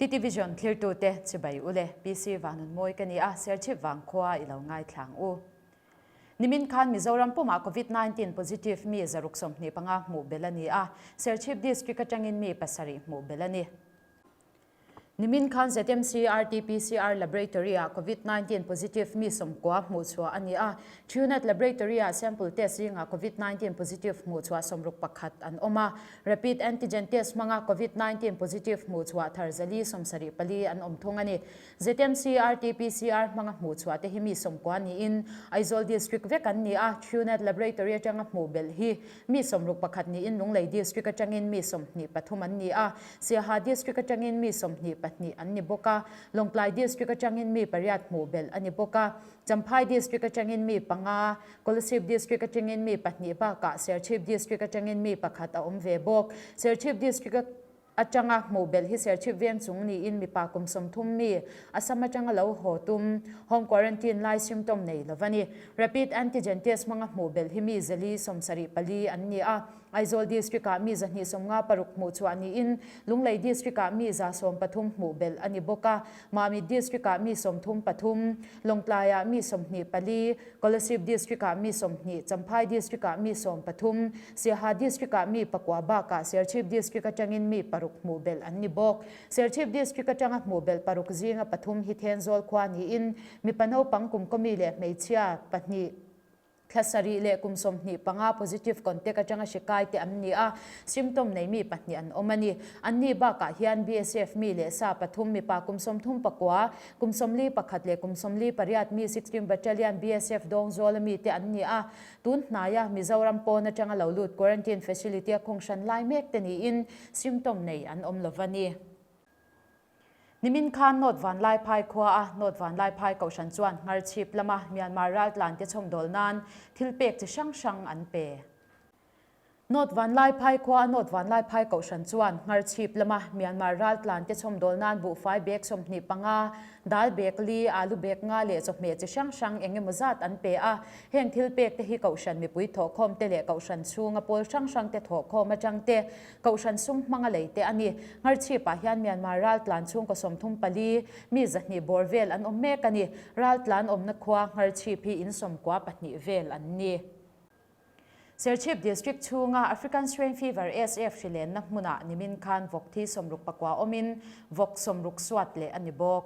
TT Vision thlirtute chibai u le, PC Vanunmawi ka ni a, Serchhip vangkhua i lo ngaithlang u. Nimin khan Mizoram pumah Covid 19 positive mi 125 hmuh belh a ni a, Serchhip District atangin mi pasarih hmuh belh a ni. Nimin khan ZMC RT-PCR Laboratory-ah Covid 19 positive mi 90 hmuh chhuah a ni a, Truenat Laboratory-ah sample test zingah Covid 19 positive hmuh chhuah 61 an awm a, Rapid antigen test hmanga Covid 19 positive hmuh chhuah thar 474 an awm thung a ni. ZMC RT-PCR hmanga hmuh chhuah te hi mi 90 niin Aizawl District vek an ni a, Truenat Laboratory atanga hmuh belh hi mi 61 niin Lunglei District atangin mi 23 an ni a, Siaha District atangin mi 22 an ni bawk a, Lawngtlai District atangin mi pariat hmuh belh a ni bawk a, Champhai District atangin mi panga, Kolasib District atangin mi pahnih bakah Serchhip District atangin mi pakhat a awm ve bawk. Serchhip District atanga hmuh belh hi Serchhip veng chung niin mipa kum 30 mi Assam atanga lo haw tum, home quarantine lai symptom nei lo a ni. Rapid antigen test hmanga hmuh belh hi mi 474 an ni a, Aizawl District-ah mi 256 hmuh chhuah niin Lunglei District-ah mi 113 hmuh belh a ni bawk a. Mamit District-ah mi 33, Lawngtlaiah mi 24, Kolasib District-ah mi 20, Champhai District-ah mi 13, Siaha District-ah mi pakua bakah Serchhip District atangin mi paruk hmuh belh an ni bawk. Serchhip District atanga hmuh belh paruk zinga pathum hi Thenzawl khua niin mipa naupang kum kawmi leh hmeichhia pahnih, Thla sarih leh kum 25 positive contact atanga hri kai te an ni a, symptom nei mi pahnih an awm a ni. Anni bakah hian BSF mi leh sa pathum mipa kum 39, kum 41 leh kum 48 mi 16 Battalion BSF Dawngzawl a mi te an ni a. Tun hnaia Mizoram pawn atanga lo lut quarantine facility a khung hran lai mek te niin symptom nei an awm lo va ni. Nimin khan North Vanlaiphai khua a North Vanlaiphai Kohhran chuan Ngharchhip lama Myanmar raltlan te chhawmdawl nan thil pek chi hrang hrang an pe. North Vanlaiphai khua a North Vanlaiphai Kohhran chuan Ngharchhip lama Myanmar raltlan te chhawmdawl nan buhfai bag 25, dal bag li, alu bag nga leh chawhmeh chi hrang hrang eng emaw zat an pe a. Heng thil pek te hi Kohhran mipui thawhkhawm te leh Kohhran chhunga pawl hrang hrang te thawhkhawm atang te Kohhran sum hmanga lei te a ni. Ngharchhipah hian Myanmar raltlan chhungkaw 34, mi 200 bawr vel an awm mek a ni. Raltlan awmna khua Ngharchhip hi in 92 vel an ni. Serchhip District chhunga African Swine Fever, ASF, hri lenna hmunah nimin khan vawk thi 69 awmin vawk 60 suat leh a ni bawk.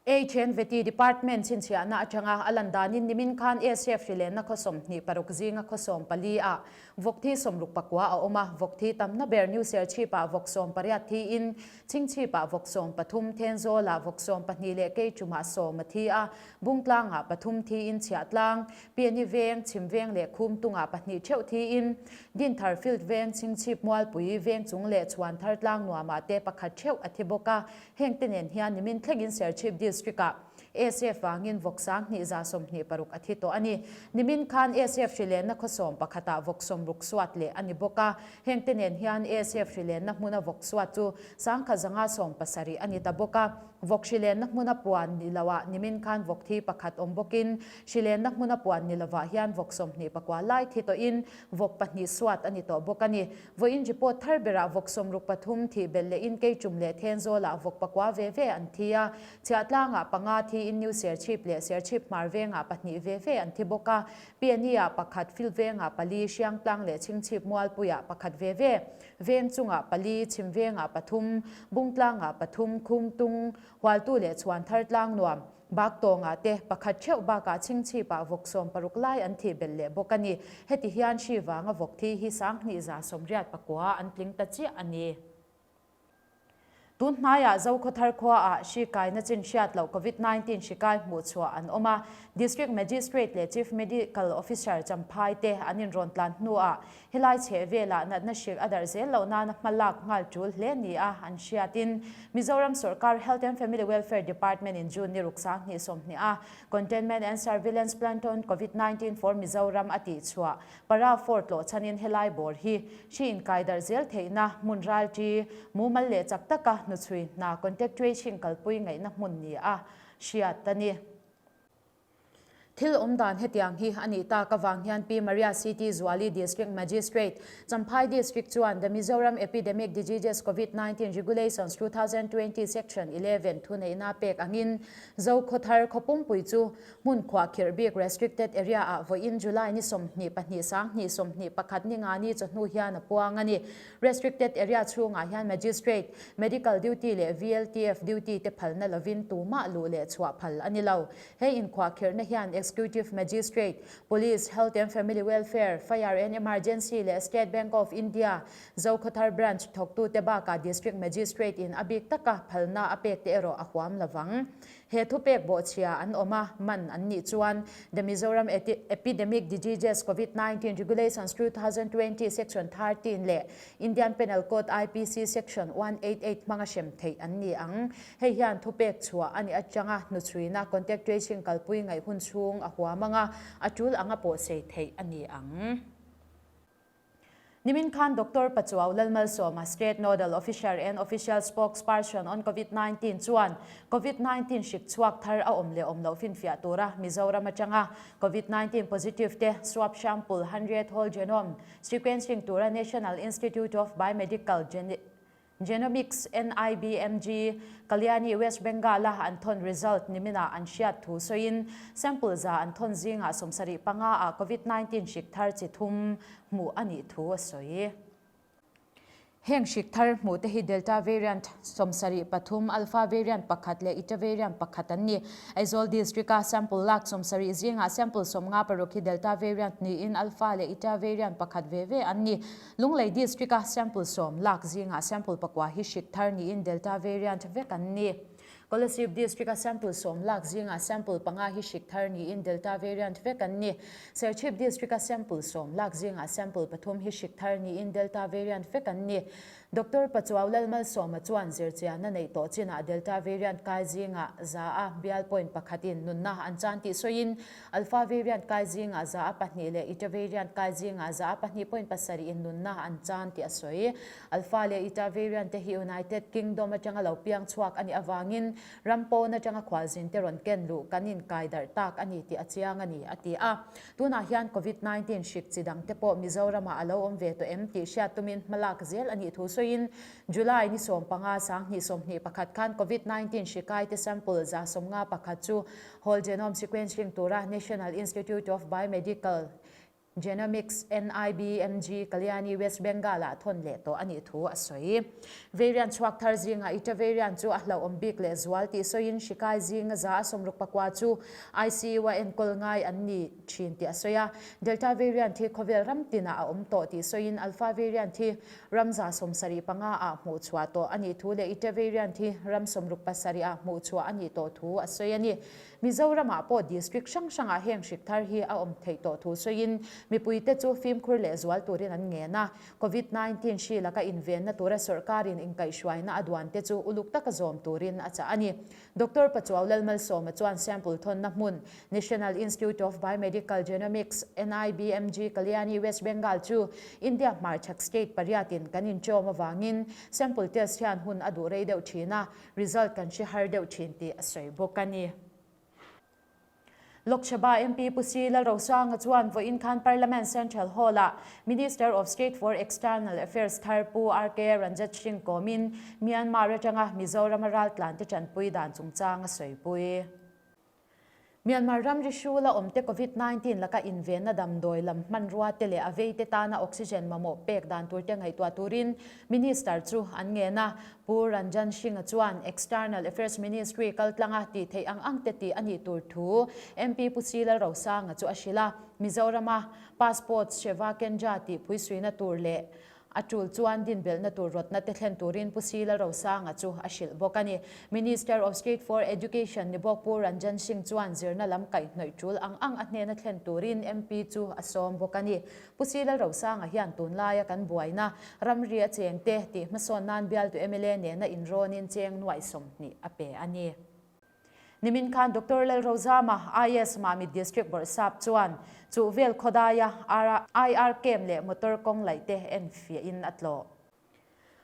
HNVT Department chhinchhiahna atanga a lan danin nimin khan ASF hri lenna khaw 26 zinga khaw 14 ah vawk thi 69 a awm a, vawk thi tamna ber New Serchhip-ah vawk 18 thiin Chhingchhip-ah vawk 13, Thenzawl-ah vawk 12 leh Keichumah 10 a thi a, Bungtlang-ah pathum thiin Chhiahtlang, Piani Veng, Chhim Veng leh Khumtung-ah pahnih theuh thiin Dinthar Field Veng, Chhingchhip Mualpui, Vengchung leh Chhuanthar Tlang nuamah te pakhat theuh a thi bawk a. Heng te nen hian nimin thlengin Serchhip District-ah ASF vangin vawk 2126 a thi tawh a ni. Nimin khan ASF hri lenna khaw sawm pakhatah vawk 60 suat leh a ni bawk a. Heng te nen hian ASF hri lenna hmuna vawk suat chu 1170 a ni ta bawk a. Vawk hri lenna hmuna puan ni loah nimin khan vawk thi pakhat awm bawkin hri lenna hmuna puan ni lovah hian vawk 29 lai thi tawhin vawk pahnih suat a ni tawh bawk a ni. Vawiin report thar berah vawk 63 thih belh lehin Keichum leh Thenzawlah vawk pakua ve ve an thi a, Chhiahtlangah panga thiin New Serchhip leh Serchhip Hmar vengah pahnih ve ve an thi bawk a, Piani-ah pakhat, Field vengah pali, Hriangtlang leh Chhingchhip Mualpuiah pakhat ve ve, Veng chungah pali, Chhim vengah pathum, Bungtlangah pathum, Khumtung, Hualtu leh Chhuanthar tlang nuam. Bak tawngah te pakhat theuh bakah chhingchhipah vawk 60 lai an thih belh leh bawk a ni. Heti hian hri vanga vawk thi hi 2189 an tling ta chiah a ni. Tun hnaiah Zokhawthar khuaah hri kaina chin hriat loh Covid 19 hri kai hmuh chhuah an awm a. District Magistrate leh Chief Medical Officer Champhai te an inrawn tlan hnuah Helai chheh velah natna hrik a darh zel loh nana hma lak nghal tul hle ni a an hriatin Mizoram Sorkar Health and Family Welfare Department in June ni ruk 2020 a Containment and Surveillance Plan on Covid 19 for Mizoram a tih chhuah para four tlawh chhanin helai bawr hi hri inkai darh zel theihna hmun ral ṭi mumal leh chak taka hnuchhui hna contact tracing kalpui ngaihna hmun ni a hriat a ni. Thil awm dan hetiang hi a nih tak avang hian Pi Maria CT Zuali District Magistrate, Champhai District chuan The Mizoram Epidemic Diseases Covid 19 Regulations 2020 Section 11 thuneihna pek angin Zokhawthar khaw pumpui chu hmun khuahkhirh bik Restricted Area ah vawiin July ni 22 2021 ni nga ni chawhnu hian a puang a ni. Restricted Area chhungah hian Magistrate, Medical Duty leh VLTF Duty te phalna lovin tumah luh leh chhuah phal a ni lo. He inkhuahkhirhna hian Executive Magistrate, Police, Health and Family Welfare, Fire and Emergency leh State Bank of India, Zokhawthar Branch thawktute bakah District Magistrate in a bik taka phalna a pek te erawh a huam lovang. He thupek bawhchhia an awm a, man an nih chuan The Mizoram Epidemic Diseases Covid 19 Regulations 2020 Section 13 leh Indian Penal Code IPC Section 188 hmanga hrem theih an ni ang. Hei hian thupek chhuah a nih atanga hnuchhuina contact tracing kalpui ngaih hun chhung a huam anga a tul anga pawhsei theih a ni ang. Nimin khan Doctor Pachuau Lalmalsawma, State Nodal Officer and Official Spokesperson on Covid 19 chuan Covid 19 hrik chhuak thar a awm leh awm loh finfiah tura Mizoram atanga Covid 19 positive te swab sample 100 whole genome sequencing tura National Institute of Biomedical Genomics, NIBMG, Kalyani, West Bengal-a an thawn result niminah an hriat thu sawiin, sample za an thawn zingah 75 ah Covid 19 hrik thar chi thum hmuh a nih thu a sawi. Heng hrik thar hmuh te hi Delta variant 73, Alpha variant pakhat leh Eta variant pakhat an ni. Aizawl District-a sample lak 70 zingah sample 56 hi Delta variant niin Alpha leh Eta variant pakhat ve ve an ni. Lunglei District-a sample sawm lak zingah sample pakua hi hrik thar niin Delta variant vek an ni. Kolasib District-a sample sawm lak zingah sample panga hi hrik thar niin Delta variant vek an ni. Serchhip District-a sample sawm lak zingah sample pathum hi hrik thar niin Delta variant vek an ni. Doctor Pachuau Lalmalsawma chuan zirchianna neih tawh chinah Delta variant kai zingah za a bial point pakhatin nunna an chan tih sawiin Alpha variant kai zingah za a pahnih leh Eta variant kai zingah za a pahnih point pasarih in nunna an chan tih a sawi. Alpha leh Eta variant te hi United Kingdom atanga lo piang chhuak a nih avangin ram pawn atanga khualzin te rawn ken luh kan inkai darh tak a ni tih a chiang a ni, a ti a. Tunah hian Covid 19 hrik chi dang te pawh Mizoramah a lo awm ve tawh em tih hriat tumin hmalak zel a nih thu sawiin July ni 15 2021 khan Covid 19 hri kaite sample 151 chu Whole Genome Sequencing tura National Institute of Biomedical Genomics, NIBMG, Kalyani, West Bengal-ah thawn leh tawh a nih thu a sawi. Variant chhuak thar zingah Ita variant chu a hlauhawm bik leh zual tih sawiin hrikai zinga 164 chu ICU-a enkawl ngai an ni thin tih a sawi a. Delta variant hi khawvel ram tinah a awm tawh tih sawiin Alpha variant hi ram 75 ah hmuh chhuah tawh a nih thu leh Ita variant hi ram 67 ah hmuh chhuah a nih tawh thu a sawi a ni. Mizoramah pawh district hrang hrangah heng hrik thar hi a awm theih tawh thu sawiin mipuite chu fimkhur leh zual turin an ngen a. Covid 19 hri laka invenna tura sawrkarin inkaihhruaina a duan te chu uluk taka zawm turin a chah a ni. Doctor Pachuau Lalmalsawma chuan sample thawnna hmun National Institute of Biomedical Genomics, NIBMG, Kalyani, West Bengal chu India hmarchhak state pariatin kan inchawm avangin sample test hian hun a duh rei deuh thin a, result kan hre har deuh thin tih a sawi bawk a ni. Lok Sabha MP Pu Si Lalrosanga chuan vawiin khan Parliament Central Hall-ah Minister of State for External Affairs thar Pu RK Ranjit Singh kawmin Myanmar atanga Mizorama raltlante tanpui dan chungchang a sawipui. Myanmar ramri hrula awmte Covid 19 laka invenna damdawi lam hmanrua te leh a veite tana oxygen mamawh pek dan turte ngaihtuah turin Minister chu an ngen a. Pu Ranjan Singh-a chuan External Affairs Ministry kaltlanga tih theih ang ang te tih a nih tur thu MP Pu Si Lalrosanga chu a hrilh a. Mizorama Passport Seva Kendra tih phuisuina tur leh a tul chuan dinbelhna tur rawtna te thlen turin Pu Si Lalrosanga chu a hrilh bawk a ni. Minister of State for Education ni bawk Pu Ranjan Singh chuan zirna lam kaihhnawih tul ang ang a hnena thlen turin MP chu a sawm bawk a ni. Pu Si Lalrosanga hian tunlaia kan buaina ramri a chengte tih hmasawn nan bialtu mla nena inrawnin cheng nuaih 20 a pe a ni. Nimin khan Doctor Lalrozama, IS Mamit District Bawrhsap chuan Chuhvel khawdaia IR camp leh motor kawng laih te enfiahin a tlawh.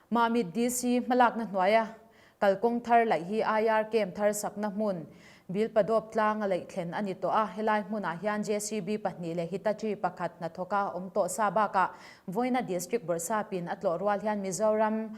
Mamit DC hmalakna hnuaia kalkawng thar laih hi IR camp thar sakna hmun. Bilpadawp tlanga laih thlen a ni tawh a, helai hmunah hian JCB pahnih leh Hitachi pakhat hnathawka awm tawh sa bakah vawiina District Bawrhsapin a tlawh rual hian Mizoram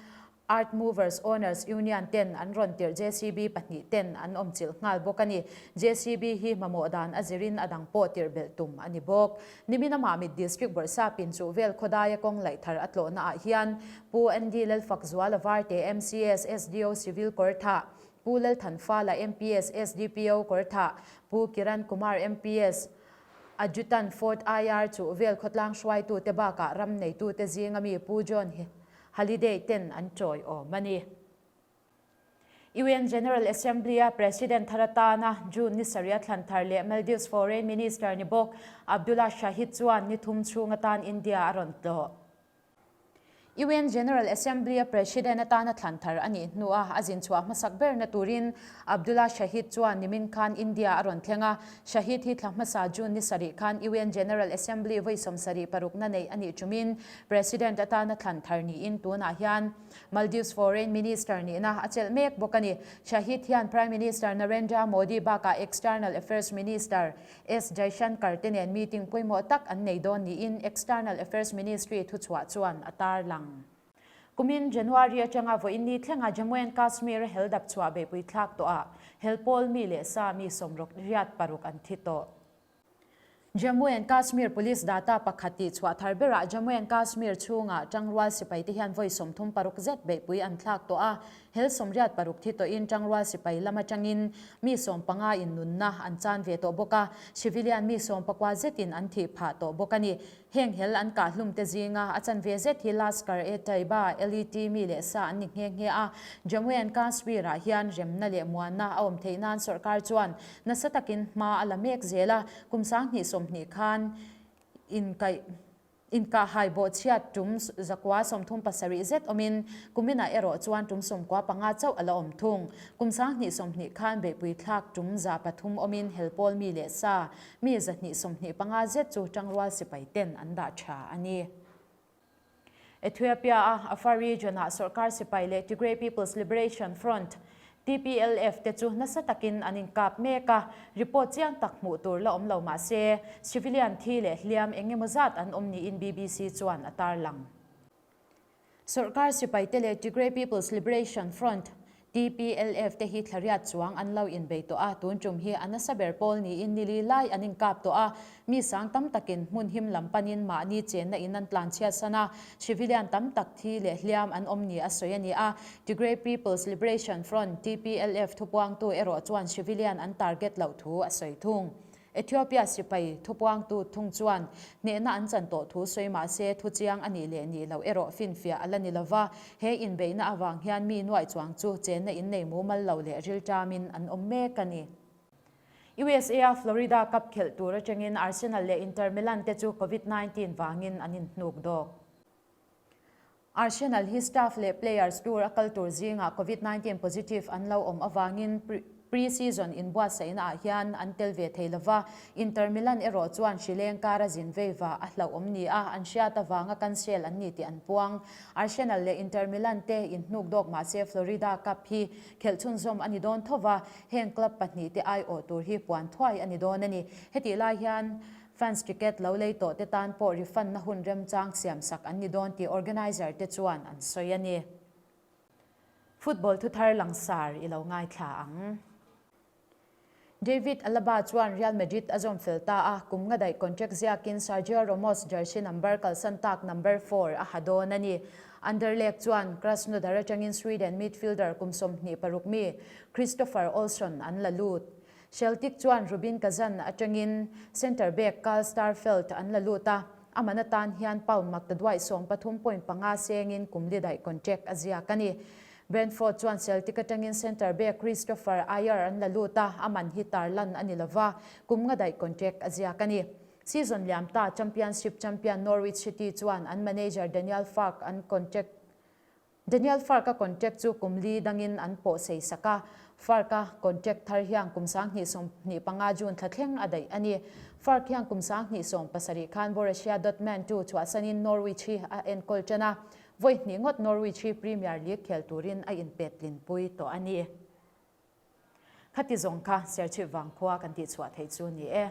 Earth Movers Owners Union ten an rawn tirh JCB pahnih ten an awm chilh nghal bawk a ni. JCB hi mamawh dan a zirin a dang pawh tirh belh tum a ni bawk. Nimin amah mit District Bawrhsapin chuh vel khawdaia kawng laih thar a tlawhna ah hian Pu Andy Lalfakzuala Varte MCS SDO Civil Kawrthah, Pu Lalthanfala MPS SDPO Kawrthah, Pu Kiran Kumar MPS Adjutant Fort IR chuh vel khawtlang hruaitute bakah ram neitute zinga mi Pu John Haliday ten an chawi awm a ni. UN General Assembly-a President thar atana June ni sarih a thlan thar leh Maldives Foreign Minister ni bawk Abdullah Shahid chuan ni thum chhung atan India a rawn tlawh. UN General Assembly-a President atana thlan thar a nih hnua a zin chhuah hmasak berna turin Abdullah Shahid chuan nimin khan India a rawn thleng a. Shahid hi thla hmasa June ni sarih khan UN General Assembly vawi 76 na neih a nih ṭumin President atana thlan thar niin tunah hian Maldives Foreign Minister nihna a chelh mek bawk a ni. Shahid hian Prime Minister Narendra Modi bakah External Affairs Minister S Jaishankar te nen meeting pawimawh tak an nei dawn niin External Affairs Ministry thuchhuah chuan a tarlang. Kumin January atanga vawiin ni thlenga Jammu and Kashmir-a hel dap chhuah beihpui thlak tawhah hel pawl mi leh sa mi sawmruk riat paruk an thi tawh. Jammu and Kashmir Police data pakhat tih chhuah thar berah Jammu and Kashmir chhunga tangrual sipai te hian vawi 36 zet beihpui an thlak tawh a, hel 86 thi tawhin tangrual sipai lam atangin mi 15 in nunna an chan ve tawh bawk a, civilian mi 19 zetin an thih phah tawh bawk a ni. Heng hel an kah hlum te zinga a chanve zet hi Lashkar-e-Taiba, LET, mi leh sa an ni nghe nghe a. Jammu and Kashmir ah hian remna leh muanna a awm theih nan sorkar chuan nasa takin hma a la mek zel a, kum 2020 khan inkaih inkahhai bawhchhiat tum 937 zet awmin kuminah erawh chuan tum 95 chauh a la awm thung. Kum 2020 khan beihpui thlak tum 300 awmin helpawl mi leh sa Mi 225 zet chu tangrual sipai ten an dah tha a ni. Ethiopia-a Afar region-ah sorkar sipai leh Tigray People's Liberation Front, TPLF, te chu nasa takin an inkap mek a, report chiang tak hmuh tur la awm lo mah se, civilian thi leh hliam eng emaw zat an awm niin BBC chuan a tarlang. Sorkar sipaite leh Tigray People's Liberation Front, TPLF, te hi thlariat chuang an lo inbei tawh a, tun tum hi a nasa ber pawl niin nili lai an inkap tawh a, mi sang tam takin hmun him lam panin mahni chenna in an tlanchhiatsan a, civilian tam tak thi leh hliam an awm ni a sawi a ni a. Tigray People's Liberation Front, TPLF, thupuangtu erawh chuan civilian an target loh thu a sawi thung. Ethiopia sipai thupuangtu thung chuan hnehna an chan tawh thu sawi mah se thu chiang a nih leh nih loh erawh finfiah a la ni lova, he inbeihna avang hian mi nuaih chuang chu chenna innei mumal lo leh rilṭamin an awm mek a ni. USA-a Florida Cup khelh tur atangin Arsenal leh Inter Milan te chu Covid 19 vangin an inhnuk dawk. Arsenal hi staff leh players tour a kal tur zingah Covid 19 positive an lo awm avangin pre-season inbuatsaihna ah hian an tel ve thei lova, Inter Milan erawh chuan hrileng kara zin veiva a hlauhawm ni a an hriat avanga cancel an ni tih an puang. Arsenal leh Inter Milan te inhnuk dawk mahse Florida Cup hi khelh chhunzawm a ni dawn tho va, heng club pahnih te aiawh tur hi puan thuai a ni dawn a ni. Hetih lai hian Fans ticket lo lei tawh te tan pawh refund na hun remchang siam sak an ni dawn tih organiser te chuan an sawi a ni. Football thuthar langsar i lo ngaithla ang. David Alaba chuan Real Madrid a zawm fel ta a, kum nga daih contract ziakin Sergio Ramos jersey number kalsan tak number four a ha dawn a ni. Anderlecht chuan Krasnodar atangin Sweden midfielder kum 26 mi Kristoffer Olsson an la lut. Celtic chuan Rubin Kazan atangin centre back Carl Starfelt an la lut a, a man atan hian pound maktaduaih 13.5 sengin kum li daih contract a ziak a ni. Brentford chuan Celtic atangin centre back Kristoffer Ajer an la lut a, a man hi tarlan a ni lova, kum nga daih contract a ziak a ni. Season liam ta Championship champion Norwich City chuan an manager Daniel Farke an contract Daniel Farke-a contract chu kum li dangin an pawh sei sak a, Farke-a contract thar hian kum 2025 June thla thleng a daih a ni. Farke hian kum 2017 khan Borussia Dortmund chu chhuahsanin Norwich hi a enkawl ṭan a, vawi hnih ngawt Norwich hi Premier League khel turin a inpet tlinpui tawh a ni. Khati zawng kha Serchhip Vangkhua kan tihchhuah theih chu ni e.